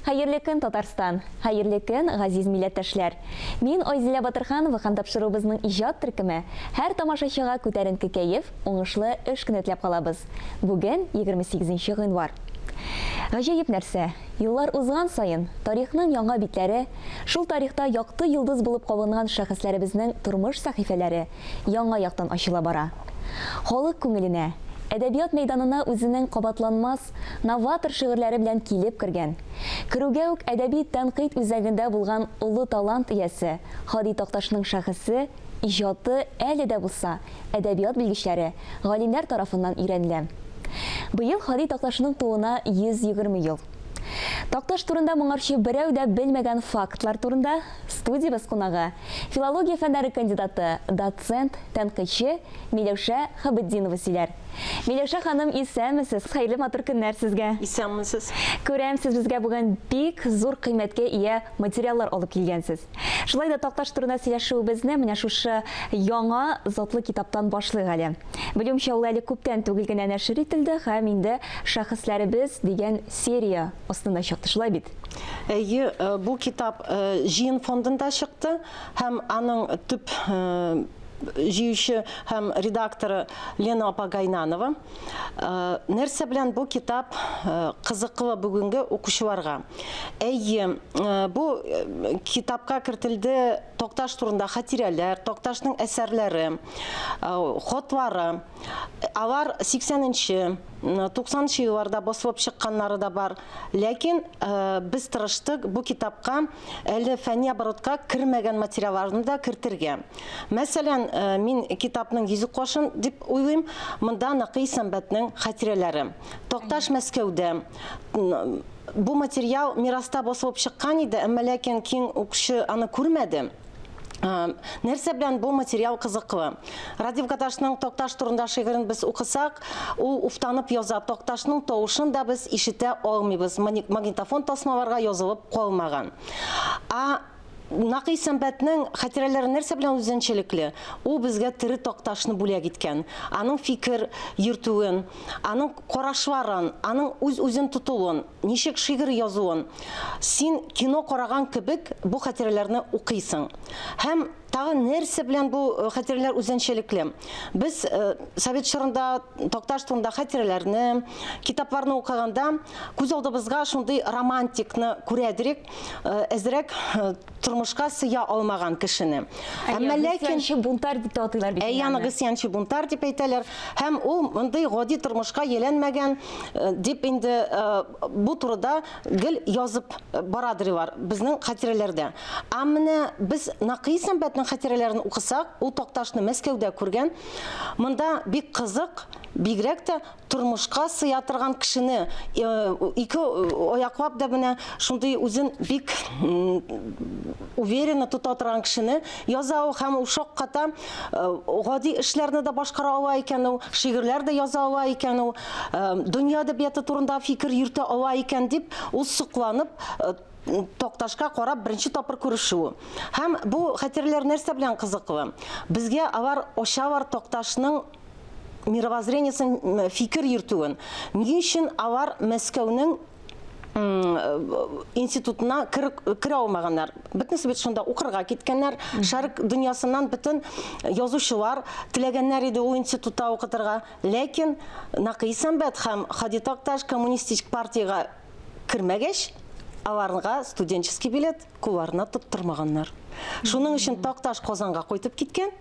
Хәерле көн, Татарстан! Хәерле көн, газиз милләттәшләр! Мин Айзилә Батырханова һәм тапшыруыбызның иҗат төркеме һәр тамашачыга күтәренке кәеф, уңышлы эш көне теләп калабыз. Бүген, 28 нче гыйнвар. Гаҗәеп нәрсә, еллар узган саен, тарихның яңа битләре, шул тарихта якты йолдыз булып кабынган шәхесләребезнең тормыш сәхифәләре яңа яктан ачыла бара. Халык күңеленә, әдәбият мәйданына үзенең кабатланмас, новатор шигырьләре белән килеп кергән, керүгә үк әдәби тәнкыйть үзәгендә булган олы талант иясе Һади Такташның шәхесе, иҗаты әле дә булса әдәбият белгечләре, галимнәр тарафыннан өйрәнелә. Быел Һади Такташның тууына 120 ел. Такташ турында моңарчы берәү дә белмәгән фактлар турында студиябез кунагы, филология фәннәре кандидаты, доцент, тәнкыйтьче Миләүшә Хабетдинова сөйләр. Миләүшә ханым, исәнмесез! Хәерле матур көннәр сезгә! Исәнмесез! Күрәм, сез безгә бүген бик зур кыйммәткә ия материаллар алып килгәнсез. Шулай да Такташ турында сөйләшүебезне менә шушы яңа затлы китаптан башлыйк әле. Белүемчә, ул әле күптән түгел генә нәшер ителде һәм инде Шәхесләребез дигән серия астында чыкты, шулай бит? Әйе, бу китап Җыен фондында чыкты һәм аның төп җыючы һәм редакторы Лена апа Гайнанова. Нәрсә белән бу китап кызыклы бүгенге укучыларга? Әйе, бу китапка кертелде Такташ турында хатирәләр, Такташның әсәрләре, хатлары. Алар 80 нче, 90 нчы елларда басылып чыкканнары да бар. Ләкин без тырыштык бу китапка әле фәнни оборотка кермәгән материалларны да кертергә. Мәсәлән, мин китапның йөзек кашын дип уйлыйм, монда Нәкый Исәнбәтнең хатирәләре. Такташ Мәскәүдә. Бу материал Мираста басылып чыккан иде, әмма ләкин киң укучы аны күрмәде. Нәрсә белән бу материал кызыклы? Радиф Гаташның Такташ турында шигырен без укысак, ул уфтанып яза, Такташның тавышын да без ишетә алмыйбыз, магнитофон тасмаларга язылып калмаган. А Накый Сәмбәтнең хатирәләре нәрсә белән үзенчәлекле? Ул безгә тере Такташны бүләк иткән. Аның фикер йөртүен, аның карашларын, аның үз-үзен тотуын, ничек шигырь язуын. Син кино караган кебек бу хатирәләрне укыйсың. Һәм тагын нәрсә белән бу хатирәләр үзенчәлекле? Без совет чорында Такташ турында хатирәләрне, китапларны укыганда күз алдыбызга шундый романтикны күрәдерек, әзрәк тормышка сыя алмаган кешене. Әмма ләкин гыйсьянчы бунтарь дип тә атыйлар бит. Әйе, аны гыйсьянчы бунтарь дип әйтәләр. Һәм ул мондый гади тормышка ияләнмәгән дип инде бу турыда гел язып барадырилар безнең хатирәләрдә. Ә менә без Накый Сәмбәтнең хатирәләрен укысак, ул Такташны Мәскәүдә күргән. Монда бик кызык, бигрәк тә тормышка сыя торган кешене ике аяклап да менә шундый үзен бик уверенно тота торган кешене яза ул һәм ул шакката, гади эшләрне дә башкара ала икән ул, шигырьләр дә яза ала икән ул, дөнья әдәбияты турында фикер йөртә ала икән дип, ул сокланып Такташка карап беренче тапкыр күрешүе. Һәм бу хатирәләр нәрсә белән кызыклы? Безгә алар ачалар Такташның мировоззрениесен, фикер йөртүен. Ни өчен алар Мәскәүнең институтына керә алмаганнар? Бөтенесе бит шунда укырга киткәннәр. Шәрык дөньясыннан бөтен язучылар теләгәннәр иде ул институтта укытырга. Ләкин Накый Сәмбәт һәм Һади Такташ коммунистик партиягә кермәгәч, аларга студенческий билет кулларына тоттырмаганнар. Шуның өчен Такташ Казанга кайтып киткән,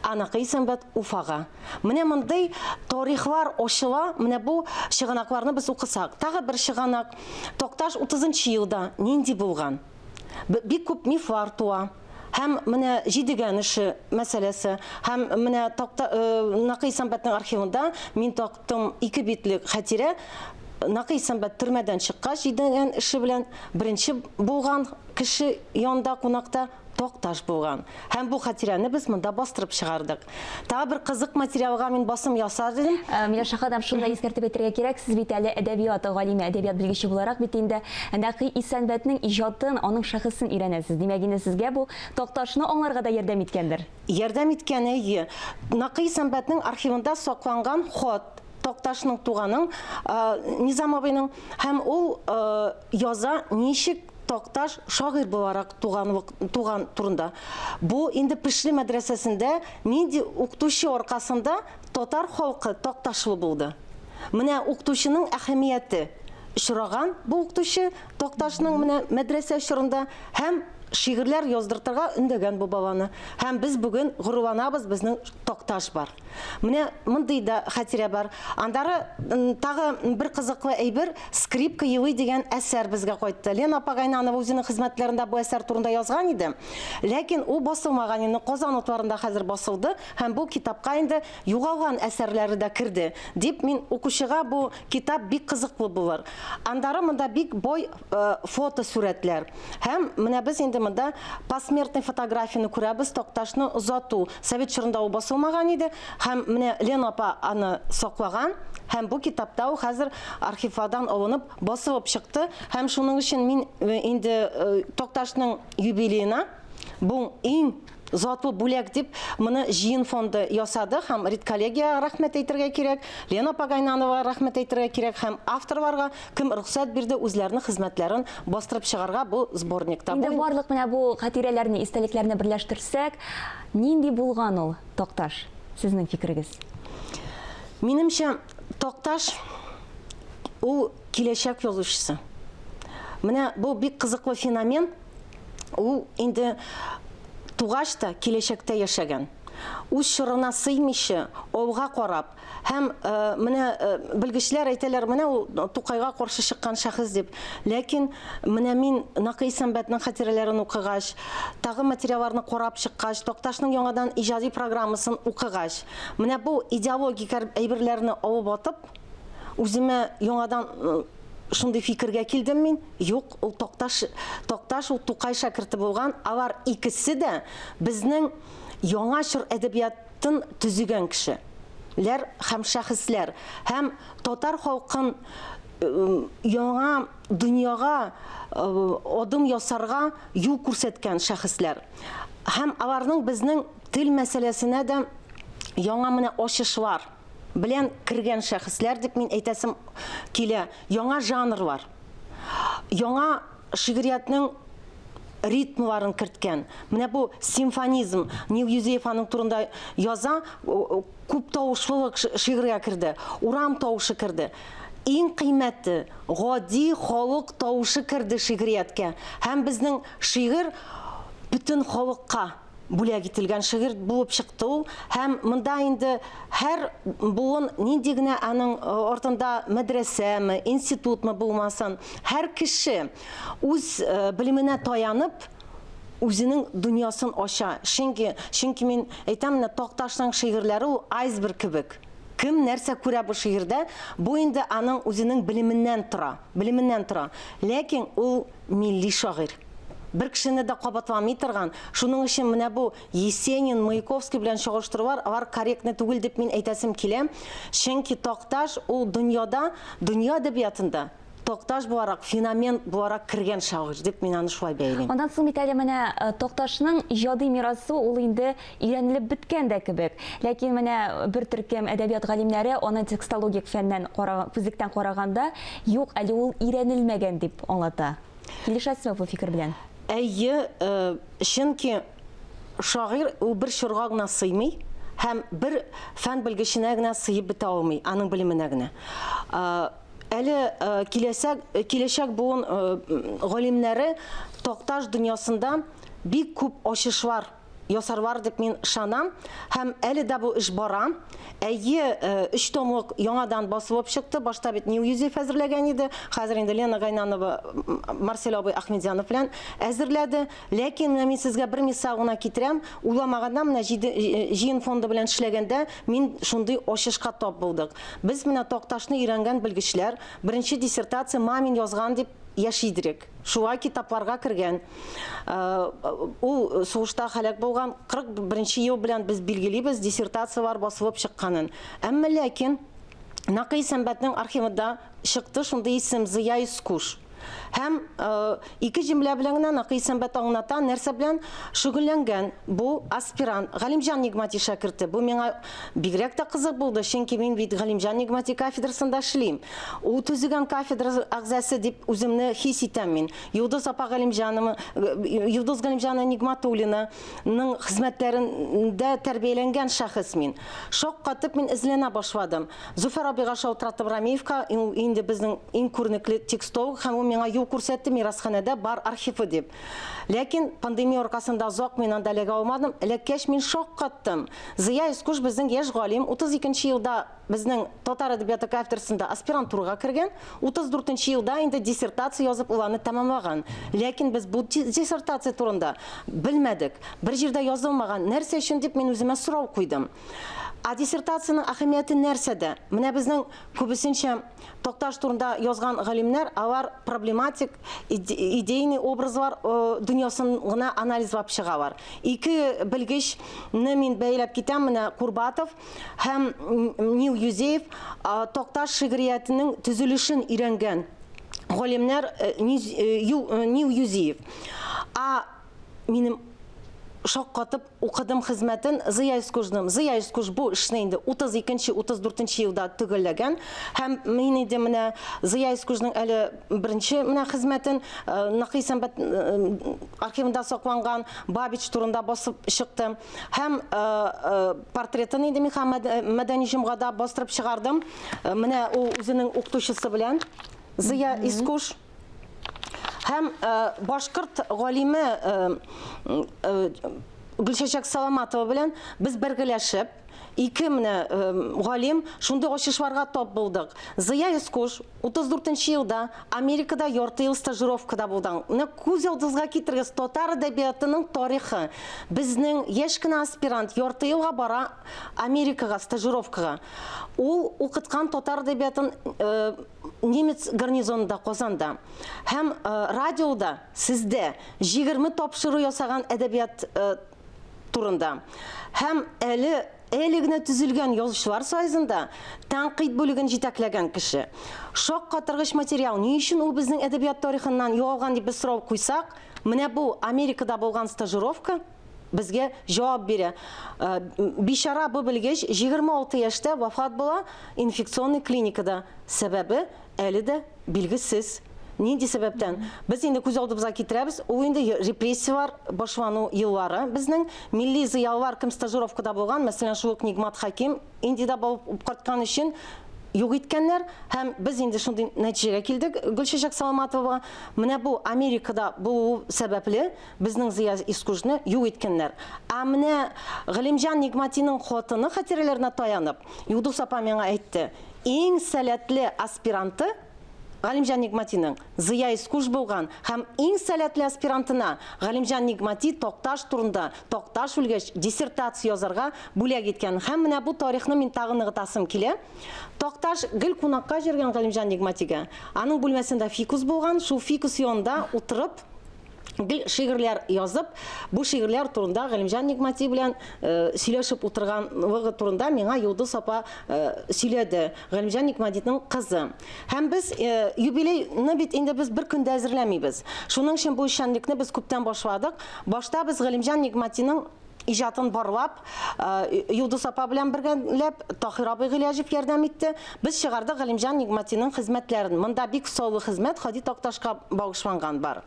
ә Накый Сәмбәт Уфага. Менә мондый тарихлар ачыла, менә бу чыганакларны без укысак. Тагы бер чыганак, Такташ 30 нчы елда нинди булган? Бик күп мифлар туа. Һәм менә Җидегән эше мәсьәләсе, һәм менә Такта, Накый Сәмбәтнең архивында мин таптым ике битлек хатирә. Накый Сәмбәт төрмәдән чыккач, Җидегән эше белән беренче булган кеше янында кунакта Такташ булган. Һәм бу хатирәне без монда бастырып чыгардык. Тагы бер кызык материалга мин басым ясар идем. Миләүшә ханым, шуны да искәртеп әйтергә кирәк, сез бит әле әдәбият галиме, әдәбият белгече буларак бит инде Нәкый Исәнбәтнең иҗатын, аның шәхесен өйрәнәсез. Димәк, инде сезгә бу Такташны аңларга да ярдәм иткәндер? Ярдәм иткән, әйе. Нәкый Исәнбәтнең архивында сакланган хат. Такташның туганын, Низам абыйның, һәм ул яза ничек Такташ шагыйрь буларак туган, туган турында. Бу инде Пешле мәдрәсәсендә нинди укытучы аркасында татар халкы Такташлы булды. Менә укытучының әһәмияте. Очраган бу укытучы Такташның менә мәдрәсә чорында һәм шигырьләр яздыртырга өндәгән бу баланы. Һәм без бүген горурланабыз, безнең Такташ бар. Менә мондый да хатирә бар. Андары тагы бер кызыклы әйбер, Скрипка елый дигән әсәр безгә кайтты. Лена апа Гайнанова үзенең хезмәтләрендә бу әсәр турында язган иде. Ләкин ул басылмаган инде, Казан утларында хәзер басылды һәм бу китапка инде югалган әсәрләре дә керде, дип мин укучыга бу китап бик кызыклы булыр. Андары монда бик бай фотосурәтләр. Һәм менә без инде монда посмертный фотографияне күрәбез, Такташны озату. Совет чорында ул басылмаган иде, һәм менә Лена апа аны саклаган, һәм бу китапта ул хәзер архивлардан алынып басылып чыкты. Һәм шуның өчен мин инде Такташның юбилеена бу иң затлы бүләк дип моны Җыен фонды ясады һәм редколлегиягә рәхмәт әйтергә кирәк, Лена апа Гайнановага рәхмәт әйтергә кирәк һәм авторларга, кем рөхсәт бирде үзләренең хезмәтләрен бастырып чыгарга бу сборникта. Инде барлык менә бу хатирәләрне, истәлекләрне берләштерсәк, нинди булган ул Такташ, сезнең фикерегез? Минемчә, Такташ ул киләчәк язучысы. Менә бу бик кызыклы феномен. Ул инде тугач та киләчәктә яшәгән. Үз чорына сыймыйча, алга карап һәм менә белгечләр әйтәләр, менә ул Тукайга каршы чыккан шәхес дип. Ләкин менә мин Нәкый Исәнбәтнең хатирәләрен укыгач, тагы материалларны карап чыккач, Такташның яңадан иҗади программасын укыгач, менә бу идеологик әйберләрне алып атып, үземә яңадан шундый фикергә килдем мин, юк, ул Такташ, Такташ ул Тукай шәкерте булган, алар икесе дә безнең яңа чор әдәбиятын төзегән кеше ләр һәм шәхесләр, һәм татар халкын яңа дөньяга адым ясарга юл күрсәткән шәхесләр. Һәм аларның безнең тел мәсьәләсенә дә яңа менә ачышлар белән кергән шәхесләр дип мин әйтәсем килә. Яңа жанрлар, яңа шигъриятнең ритмларын керткән. Менә бу симфонизм, Нил Юзеев аның турында яза, күп тавышлылык шигырьгә керде, урам тавышы керде. Иң кыйммәте, гади халык тавышы керде шигърияткә. Һәм безнең шигырь бөтен халыкка бүләк ителгән шигырь булып чыкты ул. Һәм монда инде һәр буын нинди генә аның артында мәдрәсәме, институтмы булмасын, һәр кеше үз белеменә таянып, үзенең дөньясын ача. Чөнки, чөнки мин әйтәм, менә Такташның шигырьләре ул айсберг кебек. Кем нәрсә күрә бу шигырьдә, бу инде аның үзенең белеменнән тора, белеменнән тора. Ләкин ул милли шагыйрь. Бер кешене дә кабатламый торган. Шуның өчен менә бу Есенин, Маяковский белән чагыштырулар, алар корректный түгел дип мин әйтәсем килә. Чөнки Такташ ул дөньяда, дөнья әдәбиятында Такташ буларак, феномен буларак кергән шагыйрь дип мин аны шулай бәялим. Аннан соң бит әле менә Такташның иҗади мирасы ул инде өйрәнелеп беткән дә кебек. Ләкин менә бер төркем әдәбият галимнәре аны текстологик фәннән күзлектән караганда, юк, әле ул өйрәнелмәгән дип аңлата. Килешәсезме бу фикер белән? Әйе, чөнки шагыйрь ул бер чорга гына сыймый һәм бер фән белгеченә генә сыеп бетә алмый, аның белеменә генә. Әле киләсәк, киләчәк буын галимнәре Такташ дөньясында бик күп ачышлар ясарлар дип мин ышанам. Һәм әле дә бу эш бара. Әйе, өч томлык яңадан басылып чыкты. Башта бит Нил Юзеф әзерләгән иде. Хәзер инде Лена Гайнанова Марсель абый Ахмедзянов белән әзерләде. Ләкин менә мин сезгә бер мисал гына китерәм. Уйламаганда менә Җыен фонды белән эшләгәндә мин шундый ачышка тап булдык. Без менә Такташны өйрәнгән белгечләр, беренче диссертация Мамин язган дип яшидерек. Шулай китапларга кергән. Ул сугышта һәлак булган 41 нче ел белән без билгелибез диссертацияләр басылып чыкканын. Әмма ләкин Нәкый Исәнбәтнең архивында чыкты шундый исем Зыя Искуш. Һәм ике җөмлә белән генә Нәкый Исәнбәт аңлата, нәрсә белән шөгыльләнгән бу аспирант. Галимҗан Нигмати шәкерте. Бу миңа бигрәк тә кызык булды, чөнки мин бит Галимҗан Нигмати кафедрасында эшлим. Ул төзегән кафедра әгъзасы дип үземне хис итәм мин. Йолдыз апа Галимҗанова, Йолдыз Галимҗанова Нигматуллина ның хезмәтләрендә тәрбияләнгән шәхес мин. Шаккатып мин эзләнә башладым. Зөфәр абыйга шалтыратып Рамиевка, ул инде безнең иң күренекле текстолог һәм ул миңа юл күрсәтте, мирасханәдә бар архивы дип. Ләкин пандемия аркасында озак мин анда эләгә алмадым. Эләккәч мин шаккаттым. Зыя Искуш безнең яшь галим, 32 нче елда безнең татар әдәбияты кафедрасында аспирантурага кергән, 34 нче елда инде диссертация язып ул аны тәмамлаган. Ләкин без бу диссертация турында белмәдек. Бер җирдә язылмаган. Нәрсә өчен дип мин үземә сорау куйдым. Ә диссертациянең әһәмияте нәрсәдә? Менә безнең күбесенчә Такташ турында язган галимнәр, алар проблематик, идейный образлар дөньясын гына анализлап чыгалар. Ике белгечне мин бәйләп китәм, менә Курбатов һәм Нил Юзеев Такташ шигъриятенең төзелешен өйрәнгән галимнәр Нил Юзеев. Ә минем шаккатып укыдым хезмәтен Зыя Искужның. Зыя Искуж бу эшне инде 32 34 нче елда төгәлләгән. Һәм мин инде менә Зыя Искужның әле беренче менә хезмәтен Нәкый Исәнбәт архивында сакланган Бабич турында басып чыкты. Һәм портретын инде мин һәм Мәдәни җомгада бастырып чыгардым. Менә ул үзенең укытучысы белән Зыя Искуж. Һәм башкорт галиме Гөлчәчәк Саламатова белән без бергәләшеп, ике менә галим шундый ачышларга тап булдык. Зыя Искуш 34 нче елда Америкада ярты ел стажировкада булган. Менә күз алдыгызга китерегез, татар әдәбиятының тарихы. Безнең яшь кенә аспирант ярты елга бара Америкага стажировкага. Ул укыткан татар әдәбиятын немец гарнизонында Казанда һәм радиода сездә 20 тапшыру ясаган әдәбият турында һәм әле әле генә төзелгән язучылар союзында тәнкыйть бүлеген җитәкләгән кеше. Шаккатыргыч материал. Ни өчен ул безнең әдәбият тарихыннан югалган дип без сорау куйсак, менә бу Америкада булган стажировка безгә җавап бирә. Бичара бу белгеч 26 яшьтә вафат була инфекционный клиникада. Сәбәбе әле дә билгесез. Нинди сәбәптән? Без инде күз алдыбызга китерәбез, ул инде репрессияләр башлану еллары безнең. Милли зыялылар кем стажировкада булган, мәсәлән, шул ук Нигмат Хәким Индиядә булып кайткан өчен юк иткәннәр һәм без инде шундый нәтиҗәгә килдек Гөлчәчәк Саламатова. Менә бу Америкада булу сәбәпле Безнең Зыя Искужны юк иткәннәр. Ә менә Галимҗан Нигматиның хатыны хатирәләренә таянып, Юлдус апа миңа әйтте, иң сәләтле аспиранты Галимҗан Нигматиның Зыя Искуж булган һәм иң сәләтле аспирантына Галимҗан Нигмати Такташ турында, Такташ үлгәч, диссертация язарга бүләк иткән. Һәм менә бу тарихны мин тагы ныгытасым килә. Такташ гел кунакка йөргән Галимҗан Нигматигә. Аның бүлмәсендә фикус булган, шул фикус янында утырып, гел шигырьләр язып, бу шигырьләр турында Галимҗан Нигмати белән сөйләшеп утырганлыгы турында миңа Йолдыз апа сөйләде. Галимҗан Нигматиның кызы. Һәм без юбилейны бит инде без бер көндә әзерләмибез. Шуның өчен бу эшчәнлекне без күптән башладык. Башта без Галимҗан Нигматиның иҗатын барлап, Йолдыз апа белән бергәләп Таһир абый Гыйләҗев ярдәм итте. Без чыгардык Галимҗан Нигматиның хезмәтләрен. Монда бик саллы хезмәт Һади Такташка багышланган бар.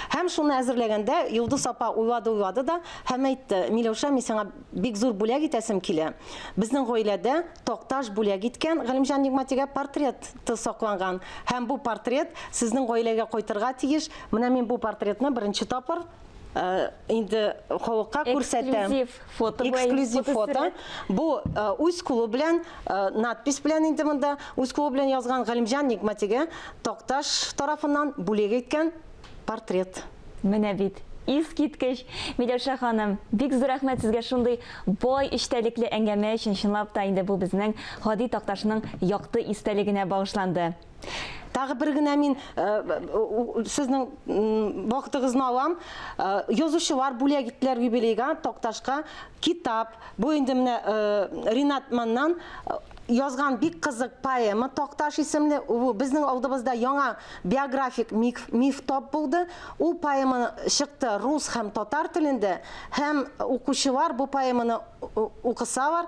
Һәм шуны әзерләгәндә Йолдыз апа уйлады-уйлады да һәм әйтте, Миләүшә, мин сиңа бик зур бүләк итәсем килә. Безнең гаиләдә Такташ бүләк иткән Галимҗан Нигматигә портреты сакланган. Һәм бу портрет сезнең гаиләгә кайтырга тиеш. Менә мин бу портретны беренче тапкыр инде халыкка күрсәтәм. Эксклюзив фото. Эксклюзив фото. Бу үз кулы белән надпись белән инде монда үз кулы белән язган Галимҗан Нигматигә Такташ тарафыннан бүләк иткән портрет. Менә бит. Искиткеч! Миләүшә ханым, бик зур рәхмәт сезгә шундый бай эчтәлекле әңгәмә өчен. Чынлап та инде бу безнең Һади Такташның якты истәлегенә багышланды. Тагы бер генә мин сезнең вакытыгызны алам. Язучылар бүләк иттеләр юбилейга, Такташка китап. Бу инде менә Ринат Маннан. язган бик кызык поэма Такташ исемле. Бу безнең алдыбызда яңа биографик миф, миф тап булды. Ул поэма чыкты рус һәм татар телендә һәм укучылар бу поэманы укысалар,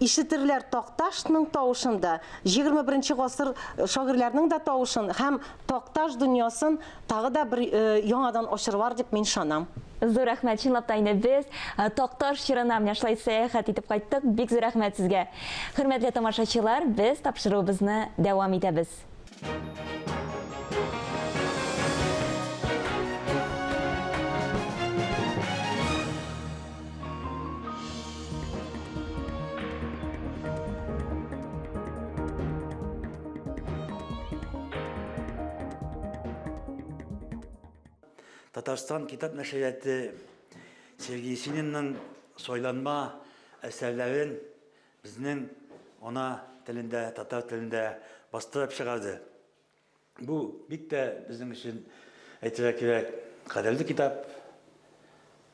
ишетерләр Такташның тавышын да, 21 гасыр шагыйрьләрнең дә тавышын һәм Такташ дөньясын тагы да бер яңадан ачырлар дип мин ышанам. Зур рәхмәт, чынлап та инде без Такташ чорына менә шулай сәяхәт итеп кайттык. Бик зур рәхмәт сезгә. Хөрмәтле тамашачылар, без тапшыруыбызны дәвам итәбез. Татарстан китап нәшрияты Сергей Есенинның сайланма әсәрләрен безнең ана телендә, татар телендә бастырып чыгарды. Бу бик тә безнең өчен, әйтергә кирәк, кадерле китап.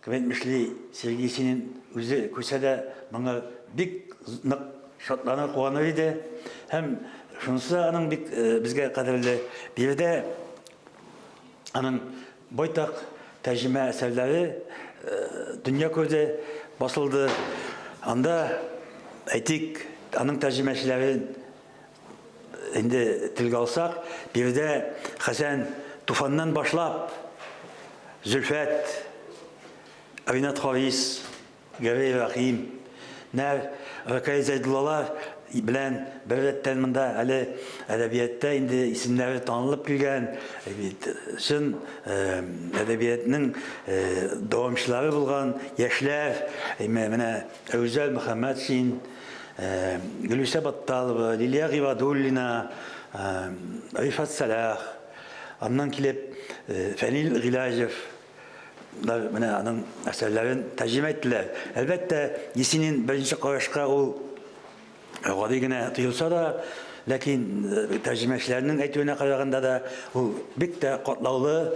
Кем әйтмешли, Сергей Есенин үзе күрсә дә, моңа бик нык шатланыр, куаныр иде. Һәм шунысы аның бик э, безгә кадерле. Биредә аның байтак тәрҗемә әсәрләре э, дөнья күрде, басылды. Анда, әйтик, аның тәрҗемәчеләрен Инде телгә алсак, биредә Хәсән Туфаннан башлап, Зөлфәт, Ринат Харис, Гәрәй Рәхим, Нәр, Рәкәй Зәйдуллалар белән беррәттән монда әле әдәбиятта инде исемнәре танылып килгән, чын әдәбиятның дәвамчылары булган яшьләр, менә Әүзәл Мөхәммәтшин, Гөлүсә Батталова, Лилия Гыйбадуллина, Рифат Сәлах, аннан килеп Фәнил Гыйләҗев, менә аның әсәрләрен тәрҗемә иттеләр. Әлбәттә, Есенин беренче карашка ул гади генә тоелса да, ләкин тәрҗемәчеләрнең әйтүенә караганда да ул бик тә катлаулы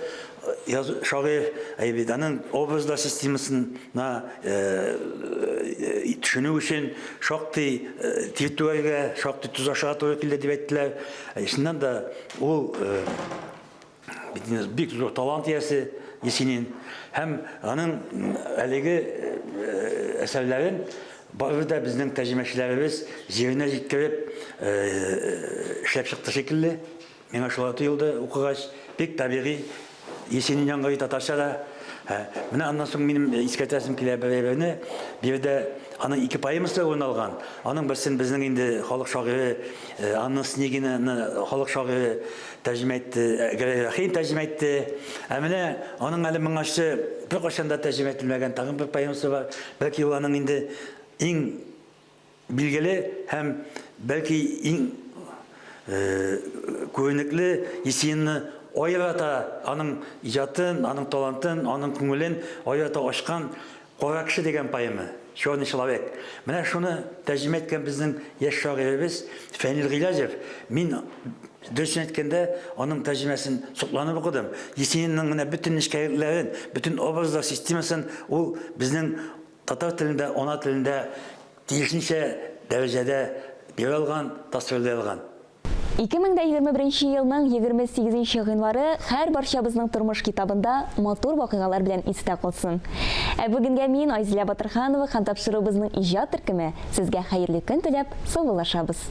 шагыйрь, әй бит аның образлар системасына төшенү өчен шактый тир түгәргә, шактый тоз ашарга туры килде дип әйттеләр. Чыннан да ул бит инде бик зур талант иясе Есенин һәм аның әлеге әсәрләрен барыбер дә безнең тәрҗемәчеләребез җиренә җиткереп эшләп чыкты шикелле. Миңа шулай тоелды укыгач, бик табигый Есенин яңгырый татарча да. Менә аннан соң минем искәртәсем килә бер әйберне. Биредә аның ике поэмасы урын алган. Аның берсен безнең инде халык шагыйре Анна Снегинаны халык шагыйре тәрҗемә итте, Гәрәй Рәхим тәрҗемә итте. Ә менә аның әле моңарчы беркайчан да тәрҗемә ителмәгән тагын бер поэмасы бар. Бәлки ул аның инде иң Билгеле һәм, бәлки, иң күренекле Есенинны аерата аның иҗатын, аның талантын, аның күңелен аерата ачкан Кара кеше дигән поэма, Черный человек. Менә шуны тәрҗемә иткән безнең яшь шагыйребез Фәнил Гыйләҗев. Мин, дөресен әйткәндә, аның тәрҗемәсен сокланып укыдым. Есенинның менә бөтен нечкәлекләрен, бөтен образлар системасын ул безнең Татар телендә, ана телендә тиешенчә дәрәҗәдә бирә алган, тасвирлый алган. 2021 елның 28 нче гыйнвары һәр барчабызның тормыш китабында матур вакыйгалар белән истә калсын. Ә бүгенгә мин, Айзилә Батырханова һәм тапшыруыбызның иҗат төркеме сезгә хәерле көн теләп саубуллашабыз.